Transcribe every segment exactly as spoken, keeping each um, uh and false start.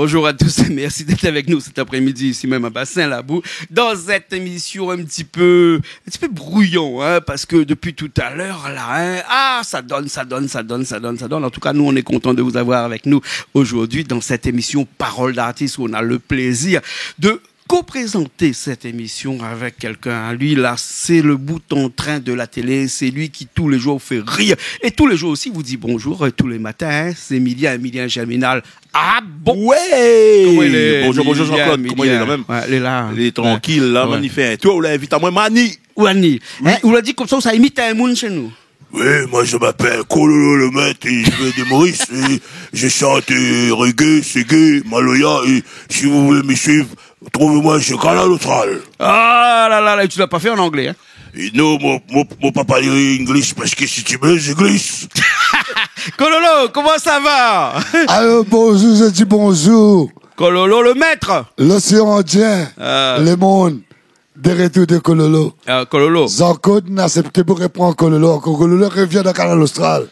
Bonjour à tous et merci d'être avec nous cet après-midi ici même à Bassin Labou dans cette émission un petit peu, un petit peu brouillon, hein, parce que depuis tout à l'heure là, hein, ah, ça donne, ça donne, ça donne, ça donne, ça donne. En tout cas, nous, on est content de vous avoir avec nous aujourd'hui dans cette émission Parole d'artiste où on a le plaisir de co-présenter cette émission avec quelqu'un. Lui, là, c'est le bout en train de la télé. C'est lui qui, tous les jours, fait rire. Et tous les jours aussi, vous dit bonjour, euh, tous les matins, hein. C'est Émilien, Émilien Germinal. Ah bon ? Ouais. Koman i lé, Bonjour, bonjour, Émilien, Jean-Claude. Koman i lé, Émilien ? Kan mèm ? Ouais, lé la. Lé trankil, la, ouais. Mani fé in tour, ou la invit amoin, Mani. Wani. Oui. Hein, ou la di konmsa, ou sa imit in moun shé nou. Oui, moi je m'appelle Kololo le Maître et je viens de Maurice et je chante, euh, reggae, seggae, maloya et si vous voulez me suivre, trouvez-moi sur Kanal Austral. Ah là là là, tu l'as pas fait en anglais, hein ? Et non, mon, mon, mon papa il rit English parce que si tu me laisses, je glisse. Kololo, comment ça va ? Allô, bonjour, je dis bonjour. Kololo le Maître. L'océan Indien, Ah. le monde. De retour de Kololo. Ah, Kololo. Jean-Claude, na asepté pou réprann Kololo. Ankor Kololo revien dan Kanal Austral.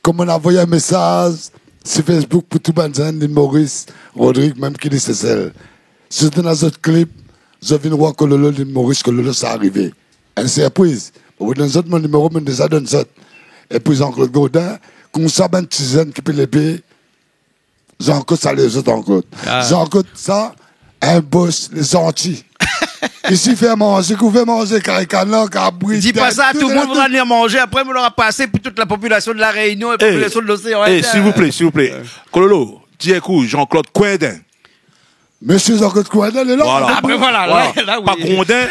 Kom nou la anvoy in mésaz si Facebook pou tout bann zenn Lil Moris, Rodrig, mèm ki lé Sésèl. Si zot néna zot klip, zot vien oir Kololo, Lil Moris, Kololo sa arivé. In sirpriz. Bon, donn zot mon niméro, mi déza donn zot. Épi Jean-Claude Gaudin, konmsa bann ti zenn ki pé lépé, Jean-Claude, salé zot ankor. Ah. Jean-Claude, sa, in boss, lé zanti. Isi, fé manzé, kou fé manzé, kari kanar, kabri, Di pa sa, tout moun va vni manzé, apré, nou nora pa asé pou tout la popilasion de La Rényon é Eh, popilasion de l'Océan eh, Indien. S'il vous plaît, s'il vous plaît. Kololo, di in kou, Jean-Claude Coindin. Mésyé Jean-Claude Coindin, lé la. Voilà. Ah, ben voilà, là, là, oui. Pa Grondin.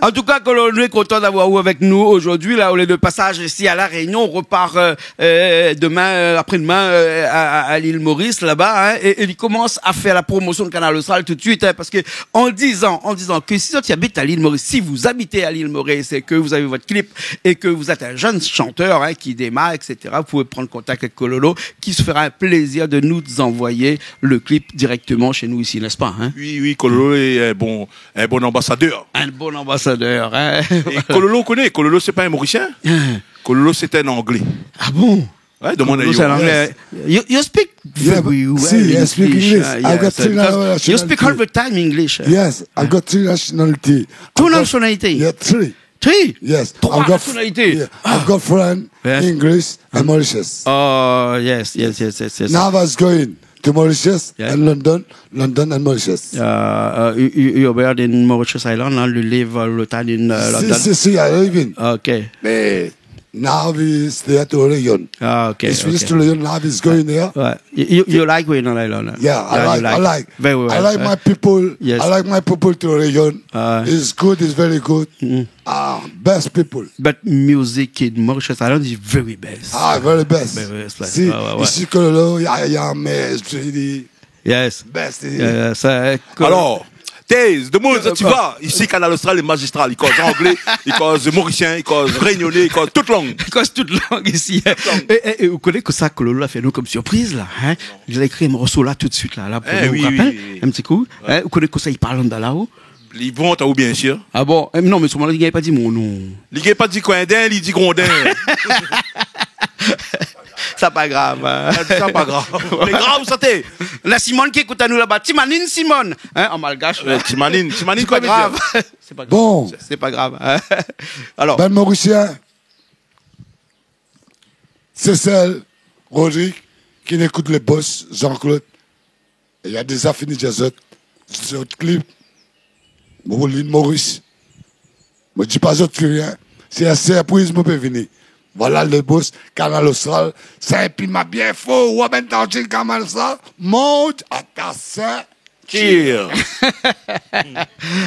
En tout cas, Kololo, nou lé kontan d'avoir ou avèk nou zordi. La, ou lé de pasaz isi a La Rényon. Ou repar, euh, euh, demin, euh, apré-demin, euh, a, a, a Lil Moris, laba, hein, é, é li komans a fé la promosion de Kanal Austral tout de suite, hein, parske an dizan, an dizan ke si zot i abit a Lil Moris, si vous habitez à l'île Maurice et que vous avez votre clip et que vous êtes un jeune chanteur, hein, qui démarre, et cetera, vous pouvez prendre contact avec Kololo, qui se fera un plaisir de nous envoyer le clip directement chez nous ici, n'est-ce pas, hein ? Oui, oui, Kololo lé in bon, in bon anbasadèr. Un bon ambassadeur, hein ? É Kololo, ou koné, Kololo, sé pa in Morisien. Hein. Kololo, sé in Anglé. Ah bon ? Ouais, demann ali. Kololo, sé in Anglé. You, you speak Yeah, very but well see, I speak English. English. Uh, I got yes, three because you speak all nationality. The time English. Yes, I got three nationality. Two I got nationality? Yeah, three. Three? Yes. Trois nationalités. Yeah, I've got friend, Yes. English, and Mauritius. Oh, yes, yes, yes, yes, yes. Now I was going to Mauritius Yes. and London, London and Mauritius. Uh, uh, you, you, you're born in Mauritius Island, now you live, uh, all the time in, uh, Si, London? Si, si, I live in. Okay. Mais now we stay at Réunion. Ah, okay, It's finished okay. to Réunion, now he's going there. Ouais. You, you, you like Réunion Island, huh? Yeah, I Yeah, you like, I like. like. Very well, I like huh? my people. Yes. I like my people to Réunion. Uh, It's good, it's very good. Mm. Ah, best people. But music in Mauritius Island is very best. Ah, very best. Very best, like, Si, ouais, ouais, ouais. isi, Kololo, ya, ya, mais, je te dis, Yes. best, Yeah, yeah, ça, euh, Kololo. Alors, Taze, demoun, Euh, ti euh, va. Isi, Kanal Austral lé mazistral. I koz anglé, i koz morisien, i koz rényoné, i koz tout lang. I koz tout lang isi, hein. Tout lang. É, é, é, ou koné kosa Kololo la fé anou kom sirpriz, la, hein ? Li la ékri in morso la, tout de suite, la, la, pou Eh, nou oui, rapèl, oui, oui. in ti kou. Ouais. Hein, ou koné kosa i parl andan la-o ? Li vant aou, bien sir. Ah bon ? Eh, non, mé solman, li gingn pa di mon non. Li gingn pa di Coindin, li di Grondin. Sa pa grav, hein. Ah, sa pa grav. Mé grav, sa té. La Simone ki ékout anou laba. Timanine Simone, hein, an malgash, la. Ouais, Timanine, Timanine, Sé pa komédien. grav. Sé pa grav. Bon. Sé, sé pa grav, hein. Alors. Bann Morisien, Sésèl, Rodrig, ki ékout le boss, Jean-Claude. É la déza fini di zot, zot klip. Mon Lil Moris. Mo di pa zot pi rien. Sé in sirpriz, mo pé vini. Voilà le boss, Kanal Austral. Sa, épi ma bien fo, ou amèn tantin Kanal Austral. Monte à ta ceinture. Cheer.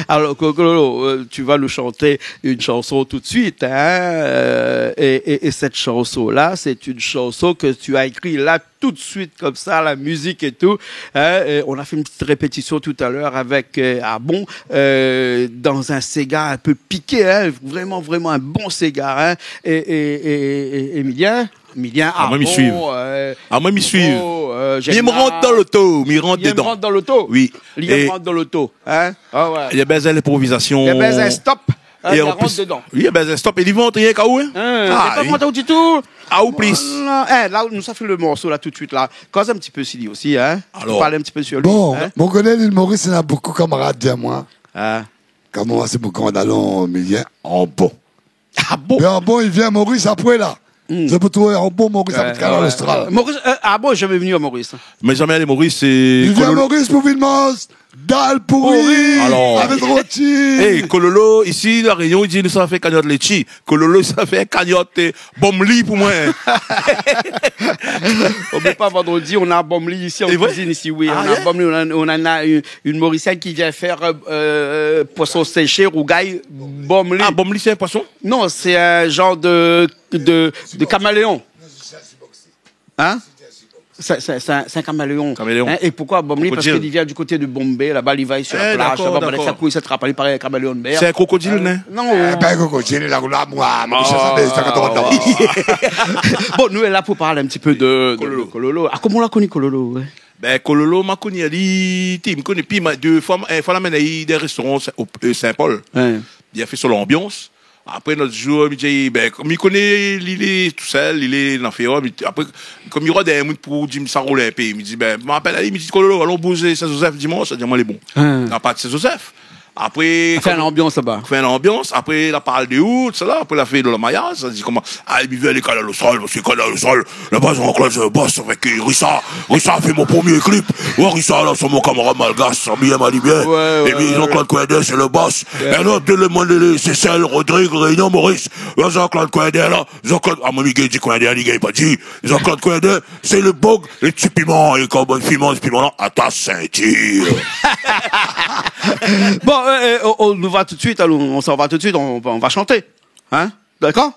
Alors, Kololo, euh, tu vas nous chanter une chanson tout de suite, hein, euh, et, et, et cette chanson-là, c'est une chanson que tu as écrite là tout de suite comme ça, la musique et tout, hein, et on a fait une petite répétition tout à l'heure avec, euh, ah bon, euh, dans un séga un peu piqué, hein, vraiment, vraiment un bon séga, hein, et, et, et, et, Émilien, Émilien, Ah, ah moin, mi bon, suiv. euh, Ah, moin, mi suiv. bon, euh, Mi Gérard. rant dan loto, mi rant Li dedan. rant dan loto. Oui. Li É rant dan loto, hein. Ah ouais. Li la bézoin linprovizasion. Li la bézoin stop. É an plis, oui, bin, stop, é li vant rienk aou, in. Ah, li vant aou ditou. Aou plis. Voilà. É, la, nou sa fé le morso la tout suit la. Koz in ti pé si li osi, in. Alor. Parl in ti pé si li, in. Bon, mi koné lil Moris, néna bonpé kamarad di amoin. Ah. Kan moin sé mon gran dalon, mi vien an bon. Ah bon ? Mé an bon, li vien Moris apré la. Hmm. Sé pou trouv an bon Moris avèk Kanal Austral. Moris, euh, ah bon, zamé vni a Moris. Mé zamé alé Moris, sé... Li vien Moris pou vin manz dal pouri avèk roti. Alor. É, Kololo, isi, La Rényon, li di nou sa fé kagnot létshi. Kololo, sa fé kagnot, euh, bomli pou moin. Oubli pa, vandredi, nou na bomli isi an kuizine, isi, oui. Nou na bomli, nou na, nou na in, in Morisien ki vien fé, euh, euh, poison séshé, rougay, bomli. Ah, bomli, sé in poison ? Non, sé in zanr de, de, de kaméléon. In ? Sé, sé, sé, sé in kaméléon. Kaméléon. In ? É poukoi bomli ? Krokodil. Parske li vien du koté de Bombay, laba, li va si la plaz, laba, dakor. Sa kouy, sa trap, li paré kaméléon de mèr. Sé in krokodil, non ? Non. Eh bin, krokodil, la, la, moin, mon mésyé, sa, sa, sa, sa. Bon, nou lé la pou parl in ti pé de, de Kololo. Kololo. Ah, koman ou la koni Kololo, ouais ? Bin, Kololo, ma koni ali, ti, mi koné pi, ma, dé foi, in foi, la amenn ali dan in réstoran Sin-, o, euh, Saint-Paul. Ouais. Li la fé son lanbians. Apré, in ot zour, mi di, bin, kom mi koné li lé tousèl, li lé an féro, mi, apré, kom mi rod in moun pou di, mi sa roul in pé, mi di, bin, ma apèl ali, mi di, Kololo, alon bouz Sin-Zozèf dimans, li di amoin lé bon. Ah. Na pa de Sin-Zozèf. Apré, fé in lanbians laba. Fé in lanbians, apré, la parl de ou, sa la, apré, la fé le mariaz, la di koman, ah, mi vien alé Kanal Austral, parske Kanal Austral, laba, Jean-Claude, euh, boss avèk, euh, Richard. Richard fé mon promié klip. Ouais, Richard, la, sé mon kamarad malgash, sa bien, ma di bien. Ouais, ouais, ouais. Épi Jean-Claude Coindin, sé le boss. Ouais. É lot, le moun, lé Sésèl, Rodrig, Rényon, Moris. Ouais, Jean-Claude Coindin, la. Jean-Claude, ah, moin, mi gingn di Coindin, li gingn pa di. Jean-Claude Coindin, sé le bog, le ti piman, é kan bann piman, ti piman la, atas sintir. Bon, euh, euh, on, on va tout de suite, alors, on s'en va tout de suite, on, on va chanter. Hein ? D'accord ?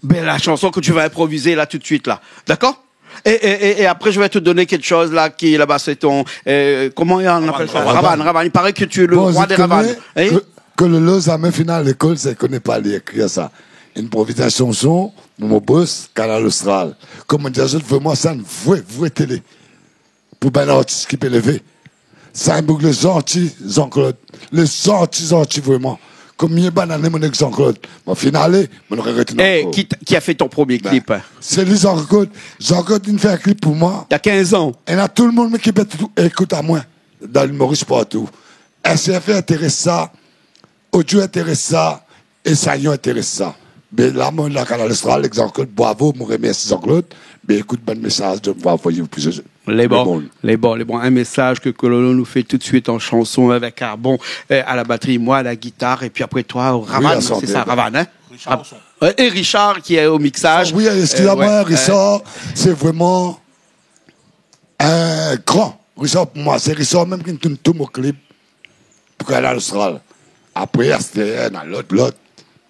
Ben, la chanson que tu vas improviser là tout de suite, là. D'accord ? Et, et, et, et après, je vais te donner quelque chose là qui, là-bas, c'est ton, euh, comment on appelle ça ? Ravann. Ravann, ravann. Il paraît que tu es le roi des ravann. Bon, mi koné ke, ke Lolo zamé fine lékol, sa, li koné pa li ékri sa. Inprovizé in shanson, mon boss, Kanal Austral. Koman dir, zot, vréman, sa in vré, vré télé. Pou bann artis ki pé lévé. Sa in boug lé zanti, Jean-Claude. Lé zanti, zanti, vréman. Konbien bann ané mon èk Jean-Claude ? Moin fine alé, moin noré rété ankor. Eh, qui t-, qui a fait ton premier clip ? Ben, sé li, Jean-Claude. Jean-Claude, li fé in klip pou moin. T'as quinze ans. É na tout le moun ki pé ékout amoin. Dan Moris partou. S F R intérésé sa. Audio intérésé sa. É sa, yo intérésé sa. Mé la, mon la Kanal Austral, èk Jean-Claude, bravo, mon remèrsi Jean-Claude. Mé ékout bann mésaz de, va anvoyé plis. Lé bon, lé bon, lé bon. Un message que, que Lolo nous fait tout de suite en chanson avec Arbon, euh, à la batterie, moi à la guitare, et puis après toi au ravann, c'est ça, ravann, hein ? Oui, à chanter. Rav-, euh, et Richard qui est au mixage. Oui, excusez-moi, euh, ouais, Richard, euh, c'est vraiment un grand. Richard, pou moin, sé Richard mèm ki tourn tout mon klip pou Kanal Austral. Apré, astèr, na lot, lot.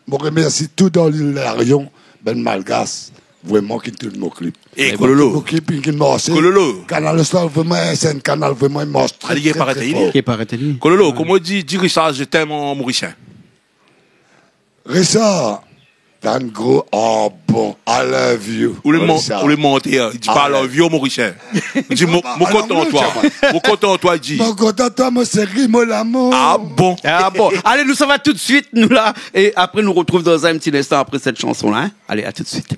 Moin remèrsi tout dan lil La Rényon, bann malgash, vréman, ki tourn mon klip. É Kololo. Mon klip, ki marsh. Kololo. Kanal Austral, vréman, sé in kanal, vréman, i marsh trè, trè, trè for. Kololo, koman ou di, di Richard, je t'aime en morisien ? Richard, t'as un gros, oh bon, I love you. Ou lé man-, Richard. Ou lé mantèr, hein. Li di pa I love you, morisien. Li di, mon, mon kontan toi. Mon kontan toi, li di. Mon kontan toi, mon séri, mon lamour. Ah bon ? Ah bon. Allez, nous, ça va tout de suite, nous, là. Et après, nous retrouve dans un petit instant après cette chanson-là, hein. Allez, à tout de suite.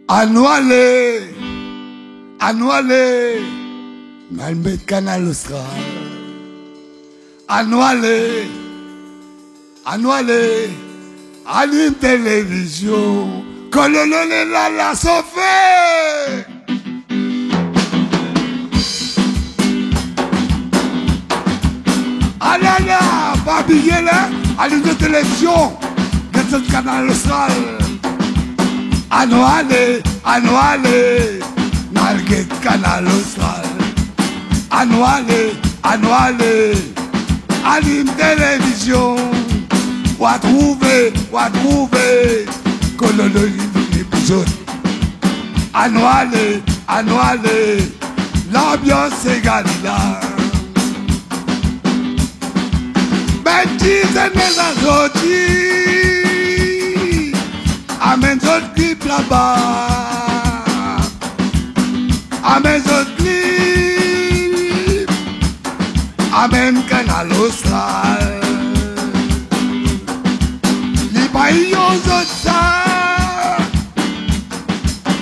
Anou alé, anou alé, nou alé mèt Kanal Austral. Anou alé, anou alé, alim télévizion. Kololo lé la, la sofé. Alala, pa bliyé la, alim télévizion, gèt Kanal Austral. Anou alé, anou alé, nou alé gèt Kanal Austral. Anou alé, anou alé, alim télévizion. Wa trouvé, wa trouvé, Kololo li vni pou zot. Anou alé, anou alé, lanbians sé Galila. Bètiz, mé sa zot i amenn zot klip laba. Amenn zot klip. Amenn Zot sa,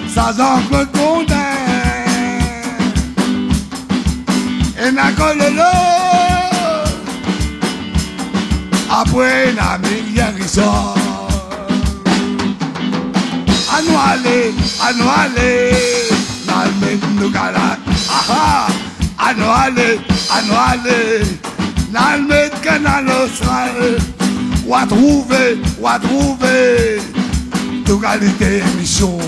sa Jean-Claude Grondin. É na Kololo. Apré na Miguel Risson. Anou alé, anou alé, na mèt nou gala. Aha, anou alé, anou alé. Nal mèt Kanal Austral. Wa trouvé, wa trouvé tout kalité émisyon.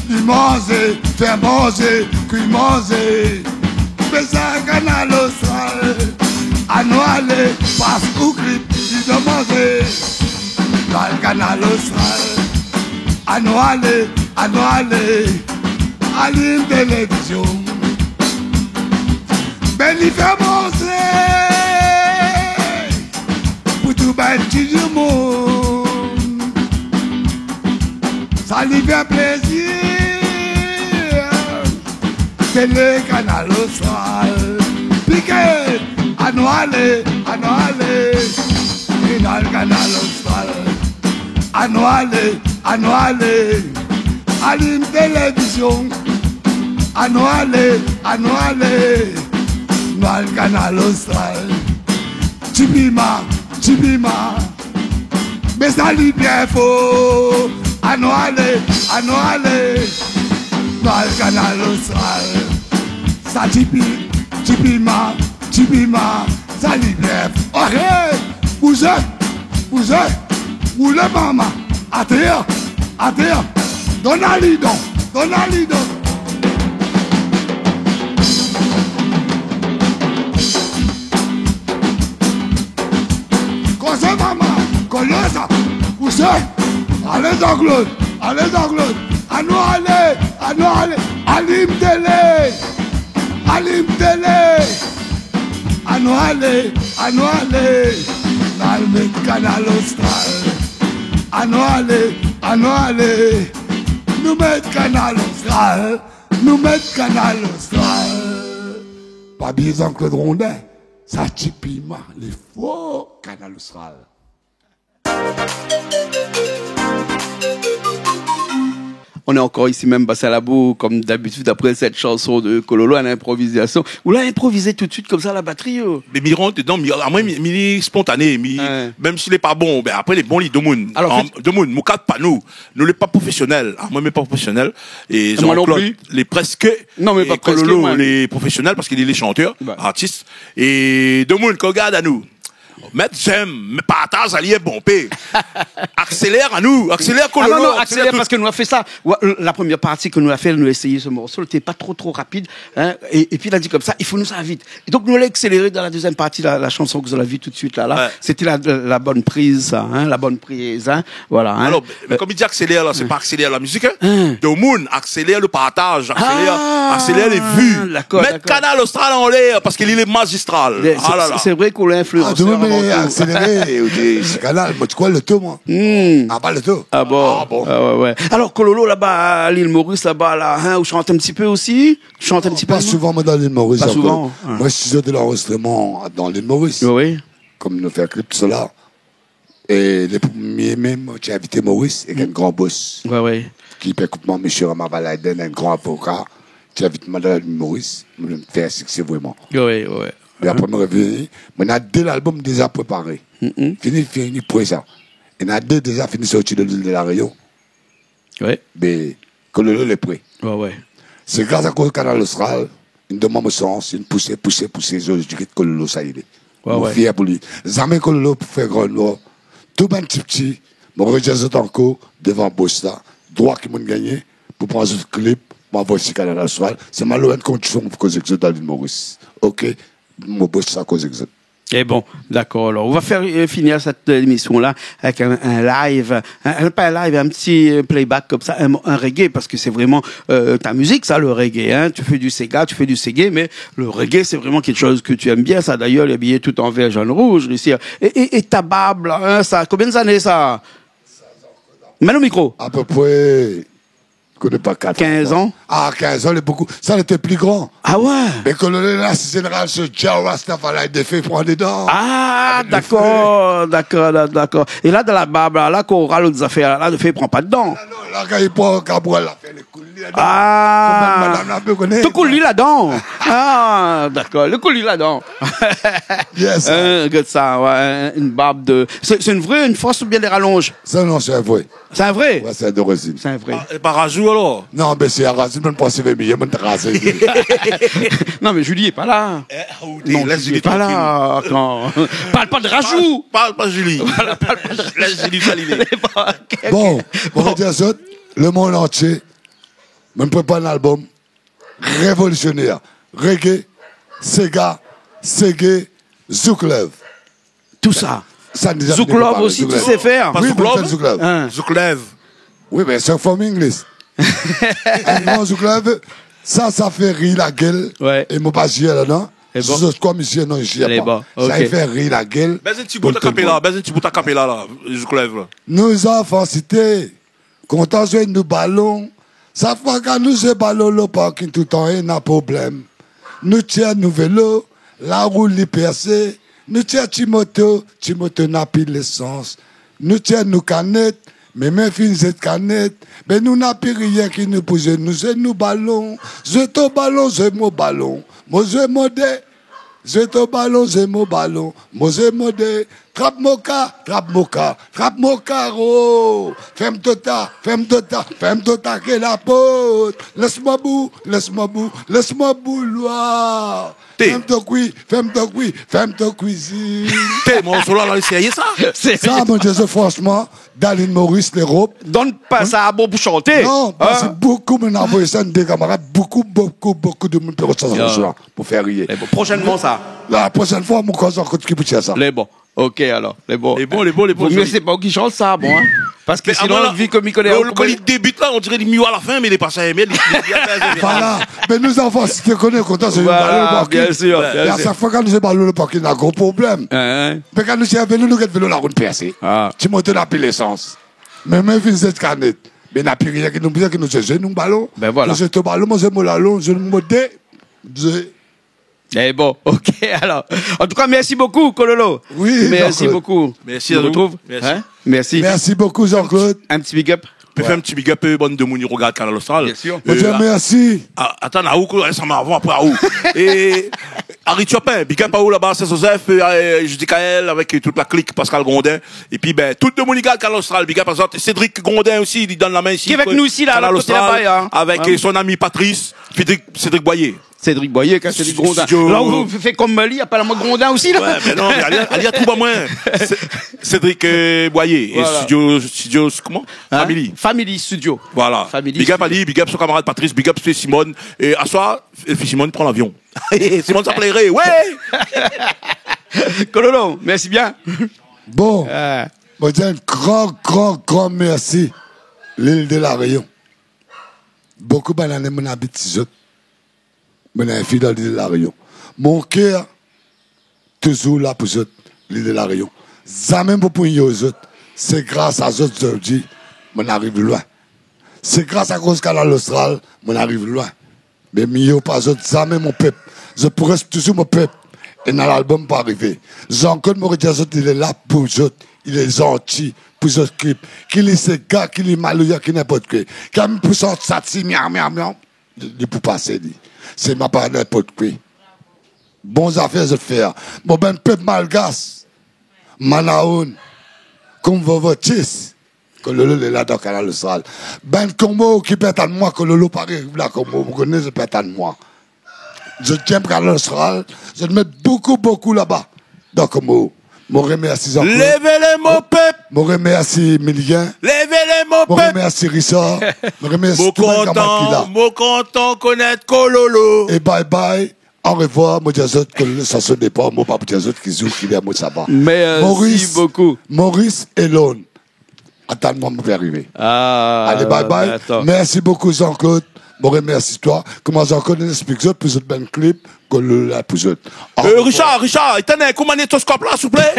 Li manzé, fé manzé, kui manzé. Mé sa Kanal Austral. Anou alé, pas ou klip, li done manzé. Nal Kanal Austral. Anou alé, anou alé. Alim télévizyon. Bin li fé manzé pou tout bann ti dimoun. Sa li fé plézir. Télé Kanal Austral. Piké, anou alé, anou alé. Final Kanal Austral. Anou alé, anou alé. Alim télévizyon. Anou alé, anou alé. Nal Kanal Austral. Ti pima, ti pima. Mé sa li bien fo. Anou alé, anou alé. Nal Kanal Austral. Sa ti pi, ti pima, ti pima. Sa li bien fo. Ohé! Bouzé, bouzé. Woulé mama. Atèr, atèr. Done ali don, done ali don. Kosa mama, kosa sa. Ou sé? Alé Jean-Claude, alé Jean-Claude. Anou alé, anou alé. Alim télé, alim télé. Anou alé, anou alé. Nal mèt Kanal Austral. Anou alé, anou alé. Nou mèt Kanal Austral. Nou mèt Kanal Austral. Pa bliyé Jean-Claude Rondin. Sa ti pima, lé fo Kanal Austral. On est encore ici même, Bassin Labou, comme d'habitude, après cette chanson de Kololo à l'improvisation. Ou la inprovizé tout de suite comme ça, la batterie, oh. Mé mi rant dedan, mi, amoin, mi, mi lé spontané, mi, mèm si lé pa bon, bin apré, lé bon, li domoun. Alor, an fèt, domoun, moukat pa nou. Nou lé pa profésionèl. Amoin, mi lé pa profésionèl. É Jean-Claude, lé prèsk, é Kololo, lé profésionèl parské li lé shantèr, artis. É domoun, kan ou gard anou, mèt j'aime, mé partaz, ali lé bonpé. Aksélèr anou, aksélèr Kololo, non, non, aksélèr tout. Parské nou la fé sa. Oué, la premièr parti ke nou la fé, nou la éséyé se morso, lété pa tro, tro rapid, in, é, épi la di konmsa, i fo nou sa vit. É donk, nou la akséléré dan la dézièm parti, la, la shanson ke zot la vi tout de suit la, la. Oué. Sété la, la, la bone priz, sa, in, la bone priz, in. Voilà, in. Alor, mé, mé kom i di aksélèr la, sé pa aksélèr la mizik, in. Domoun, aksélèr le partaz, aksélèr, aksélèr lé vi. Mèt Kanal Austral anlèr, parské li lé mazistral. Sé vré k'ou la influansé avan tou. Ah, domoun, mé akséléré, ou di, sé Kanal, moin, mi kroi loto, moin. Ah, pa loto. Ah bon ? Ah bon. Ah oué, oué. Alor, Kololo, laba, a l'il Moris, laba, la, in, ou shant in ti pé osi ? Ou shant in ti pé, non ? Pa souvan, moin, dan l'il Moris ankor. Pa souvan, in. Moin, si mi fé de l'anrozistroman dan l'il Moris, oui, kom nou fé klip, tousala, é le promié mèm, moin té invité Moris èk in gran bos. Oué, oué. Ki pé kout moin, mésyé Rama Valaiden, in gran avoka. Té invit moin dan l'il Moris, moin la fé in siksé vréman. Oué, oué. Mé apré, moin la vni, moin na dé lalbom déza préparé. Fini, fini, préza. É na dé déza fini sorti de l'il de la Rényon. Oué. Mé Kololo lé pré. Oué, oué. Sé gras akoz Kanal Austral, in domann amoin sans, in pousé, pousé, pousé, zordi Kololo sa i lé. Oué, oué. Moin fièr pou li. Zamé Kololo pou fé gran noir. Tout bann ti pti, moin redi azot ankor, dovan bos la, droi ke moin gingné, pou pran zot klip, moin anvoy si Kanal Austral. Sé maloin kondisyon pou koz èk zot dan l'il Moris. OK ? Mon bos sa koz èk zot. É bon, dakor. Alor, nou va fé, euh, finir sèt, euh, émisyon-la avèk in, in live, in, in, pa in live, in ti, euh, playback konmsa, in, in reggae, parské sé vréman, euh, ta mizik, sa, le reggae, in. Tu fais du séga, tu fais du seggae, mé le reggae, sé vréman kékshoz ke tu aimes bien, sa. D'ailleurs, lé abiyé tout an vèr, jone, rouz, isi. É, é, é ta barb, la, in, sa, konbien d'ané, sa ? Mèt lo mikro. A pé pré Koné pa kat an. Kinz an ? Ah, kinz an, lé bokou. Sa lété pli gran. Ah ouais. Mé Kololo la, sé zénéral, sé Jah Rastafari, la défé pran dedan. Ah, dakor, dakor, dakor. É la, dan la barb la, la, kan ou ral zafèr la, la, défé pran pa dedan. Ah non, la, kan i pran kabwal, la fé lé koul li ladan. Ah. Konm madam la, ou koné. Tout koul li ladan. Ah, dakor. Lé koul li ladan. Yes. Hein, gard sa, ouais, une barbe de, c'est, c'est une vraie, une fausse ou bien des rallonges ? Sa, non, sé in vré. Sé in vré ? Ouais, sé in dorezine. Sé in vré. Ah, é pa razou, alor ? Non, mé si la razou, mèm pa si vé miyé, mèm razé. Non, mé Julie lé pa la. Eh, ah, ou di, non, lès Julie lé pa la, trankil. Parl pa de razou. Parl, parl pa Julie. Parl, parl pa de razou. Lès Julie, sa li lé. Bon, bon, bon. Mon dié, zot, le monde entier, mèm prépar in album révolutionnaire. Reggae, séga, seggae, zouk love. Tout sa. Sa, nou la déza préparé, zouk love osi, zouk love. Ou sé fèr ? Oui, mé zouk love. Hein. Zouk love. Oui, mé sé from English. In gran zouk love, sa, sa fé ri la gèl. Ouais. É mon pa ziyé ladan. Lé bon. Sé koi, misié, non, ziyé pa. Lé bon, ok. Sa i fé ri la gèl. Bèz in ti bout a kapéla, bèz in ti bout a kapéla la, zouk love la. Nou zanfan sité, kontan zoué nou balon. Sa fwa kan nou zoué balon, lo parking toultan néna problèm. Nou tir nou vélo, larou li pèrsé. Nou tir ti moto, ti moto na pi lésans. Nou tir nou kanèt, mé mèm fine zèt kanèt. Mé nou na pi rien ki nou pou zoué. Nou zoué nou balon. Zoué ton balon, zoué mon balon. Mon zoué mon dé. Zoué ton balon, zoué mon balon. Mon zoué mon dé. Trap mon ka, trap mon ka, trap mon karo. Fèrm ton ta, fèrm ton ta, fèrm ton ta ké la port. Lès moin bou, lès moin bou, lès moin bouloir. Té. Fèrm ton kui, fèrm ton kui, fèrm ton kuizine. Té, morso la, la, sérié sa ? Sé sa, mon dié, franshman, Dallin Morris, lé rob. Donn pa sa bon pou shanté. Non, parske bokou moun la anvoyé sa, dé kamarad, bokou, bokou, bokou de moun pé rosevwar sa morso la, pou fé ri. Mé bon, proshènman sa. La proshèn fwa, mon koz ankor ki pou tir sa. Lé bon. Ok, alor, lé bon. Lé bon, lé bon, lé bon, vo mié sé pa ou ki shant sa, bon, hein. Parske sinon, vi ke mi koné, lo, lo, kan li débit la, on diré li mié a la fin, mé li lé pa sa, mé li, li, li, li, li, li. Voilà. Mé nou zanfan sité, koné, kontan zoué nou balon, lo parking. Bien sûr, bien sûr. É a shak fwa kan nou zoué balon, lo parking na gro problèm. Hein, hein. Mé kan nou tir vélo, nou gèt vélo la rout pèrsé. Ah. Ti moto na pi lésans. Mé mèm fine zèt kanèt. Mé na pi rien ki nou bizouin, ki nou zoué nou balon. Ben voilà. Nou zoué ton balon, mon zoué mon lalon, zoué mon dé. Zoué Eh bon, ok, alor. An tou ka, mèrsi bokou, Kololo. Oui, Jean-Claude. Mèrsi bokou. Mèrsi a zot. Nou artrouv, mèrsi. Hein ? Mèrsi. Mèrsi bokou, Jean-Claude. In ti big up. Pé fé in ti big up, euh, bann demoun i rogard Kanal Austral. Bien sûr. Euh, Bonjour, a-, mèrsi. A-, atann, aou, kou, sa ma avan, apré aou. É Harry Turpin, big up aou laba, Saint-Joseph, euh, euh, Judy Kael, avèk, euh, tout la klik, Pascal Grondin. Épi, ben, tout demoun i rogard Kanal Austral, big up azot. Cédric Grondin osi, li donn la min isi, ki lé avèk nou isi, la, Kanal Austral, lot koté laba, hein. Avèk, euh, son ami Patrice, Cédric, Cédric Boyer. Cédric Boyer, kan Cédric Grondin. Studio. La, ou fé konm li, apèl amoin Grondin osi, la. Ouais, mé non, mé ali, ali la trouv amoin. Sé Cédric, euh, Boyer. Voilà. É studio, studio, koman ? Hein ? Family. Family Studio. Voilà. Family Studio. Big up ali, big up son kamarad Patrice, big up Simone. É aswar, fi Simone i pran lavion. Simone sa pléré, ouais. Kololo, mèrsi bien. Bon. Euh. Bon, di in gran, gran, gran mèrsi, l'île de La Réunion. Bokou bann ané, moin la abit si zot. Moin la in fi dan l'île de La Réunion. Mon kèr touzour la pou zot, l'île de La Réunion. Zamé moin pou ignoré zot. Sé gras a zot zordi moin la ariv loin. Sé gras akoz Kanal Austral moin la ariv loin. Mé mi ignoré pa zot zamé, mon pèp. Zot pou rès touzour mon pèp. É na lalbom pou arivé. Jean-Claude, moin di azot, li lé la pou zot. Li lé zanti pou zot klip. Ki li séga, ki li maloya, ki ninport koi. Kan pou sort sa ti miaou, miaou, miaou. Li pou pasé, li. Sé ma pa ninport koi. Bon zafèr zot fé. Mon bann pèp malgash, Manaoun, Komvo, Votis, Kololo lé la dan Kanal Austral. Bann Komoro ki pé atann moin, Kololo pa ariv la Komoro, ou koné, zot pé atann moin. Zot i èm Kanal Austral, zot i mèt bokou, bokou laba dan Komoro. Moin remèrsi Jean-Claude. Lévé lé mo pèp. Moin remèrsi Milien. Lévé lé mo pèp. Moin remèrsi Richard. Moin remèrsi tout bann kamarad ki la. Mo kontan, mo kontan konèt Kololo. É bye bye. Au revoir, moin di azot ke le sa son dépa, moin pa pou di azot ki zour ki lèr moin sava. Mèrsi bokou. Maurice, Maurice é Lon. Atann moin, moin vé arivé. Ah, alé, bye bye. Mèrsi bokou, Jean-Claude. Moin remèrsi toi. Koman Jean-Claude i èksplik zot pou zot bann klip, Kololo la pou zot. Euh, Richard, Richard, étinn in kou magnétoskop la, s'il vous plaît.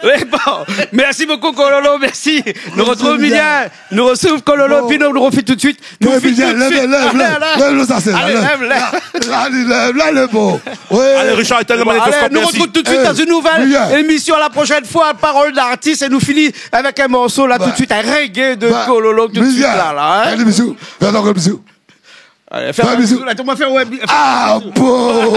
Oui, bon. Merci beaucoup, Kololo, merci. Nou retrouv Emilien, nou retrouv Kololo, pi nou, nou refé tout de suite. Nou fini tout de suite. Lèv, lèv, lèv, lèv, lèv, lèv, lèv. Alé, lèv, lèv. La, la, lé bon. Ouais. Alé, Richard, étinn le magnétoskop, merci. Alé, nou retrouv tout de suite dan une nouvelle émission. À la prochaine fois, Parole d'artiste, é nou fini avèk in morso la, tout de suite, in reggae de Kololo, tout de suite la, la, hein. Alé, bisous. Fé ankor bisou. Alé, fé in bisou la, ou va fé, ouais, bi- Ah bon ?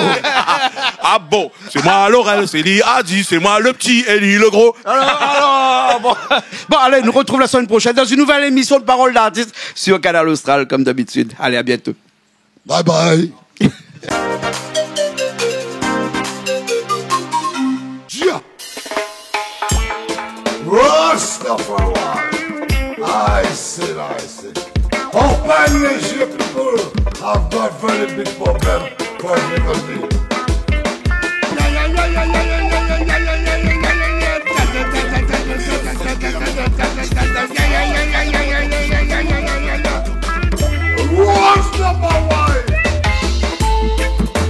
Ah bon ? C'est moi Laurel, c'est li Adi, c'est moi le petit et li le gros. Alors, alors, bon. Bon, allez, nous retrouvons la semaine prochaine dans une nouvelle émission de Parole d'artiste sur Kanal Austral, comme d'habitude. Allez, à bientôt. Bye bye. Rastafari. I say, I say. Open the ship, people. I've got very big problem. Very big problem. Rastafari.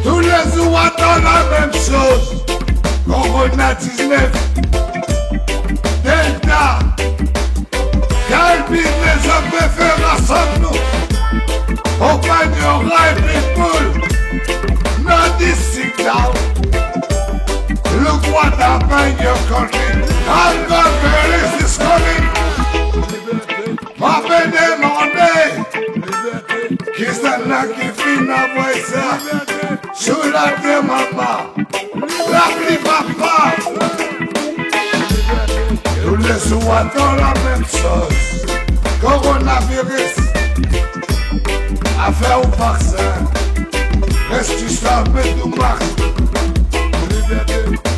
Tous les jours, on entend la même chose. Corona dix-neuf, Delta. Quel business on peut faire ensemble, nous ? Open your eye, people. Not this sit down. Look what happened in your country. How God is coming. Ma fé demandé. Kisa la ki fine anvoy sa ? Sou la tèr, mama. La pli papa. Tous les jours, on entend la même chose. Coronavirus. Afèr ou vaksin. Rès sou sa, mèt out mask.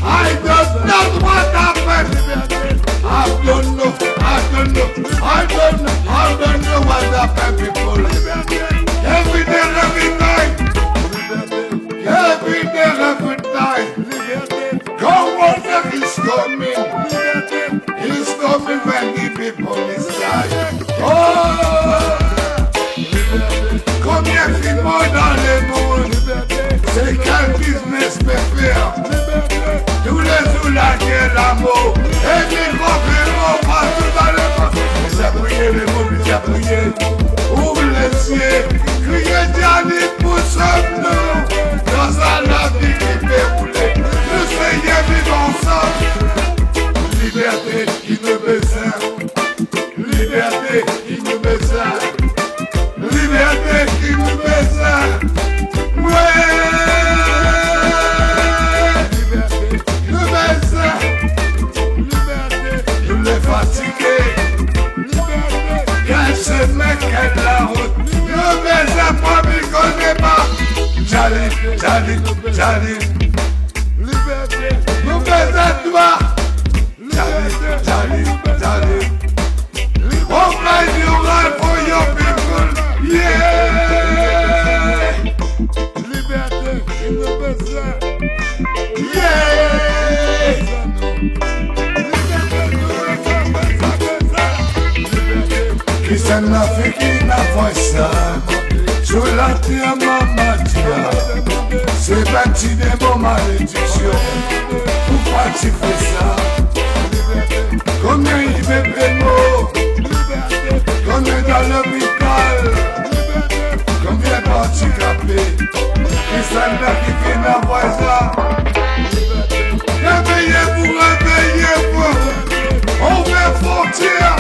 I don't know what happened. I don't know, I don't know, I don't know, I don't know what happened, people. Every day, every night. Every day, every night. Corona is coming. Is coming, many people is dying. Oh! Konbien fimo dan le monn ? Sé kèl business pé fèr ? Tous les jours, la guerre, la mor. É mikrop, é mor partou dan le monn. Mé sa priyé, le monn, sa priyé. Ouv lé zié, kriyé Djali pou sov nou. Dan sa lavi ki pé roulé, nou sé viv ansanm. Liberté ki nou bezoin. Liberté ki nou bezoin. Liberté ki nou bezoin. Ouais. Liberté ki nou bezoin. Liberté. Nou lé fatigé. Liberté. Kèl shemin, kèl larout. Nou bezoin pa, mi koné pa. Djali, Djali, Djali. Liberté. Nou bezoin twa. Djali, Djali, Djali. Open your eyes for your people. Yeah. Liberté, ki nou bezoin. Yeah. Kisa la fé ki la fé sa ? Sou la tèr, mama, dia. Sé pa ti démon malédiksion. Poukosa ti fé sa ? Konbien i bébé mor ? Konbien dan lopital ? Konbien andikapé ? Kisa la ki fine anvoy sa ? Réveillez-vous, réveillez-vous. Ouvèr frontièr.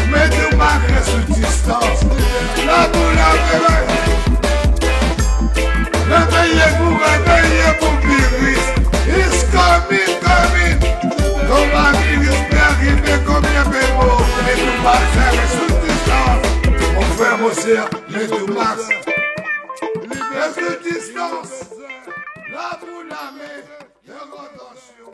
Mèt out mask, rès sou distans. La pou la vérité. Réveillez-vous, réveillez-vous, virus is coming, coming. Coronavirus pé arivé, konbien pé mor ? Mèt out mask, rès sou distans. Mon frèr, mon sèr, mèt out mask. Rès sou distans. La pou la mé, fé atansion.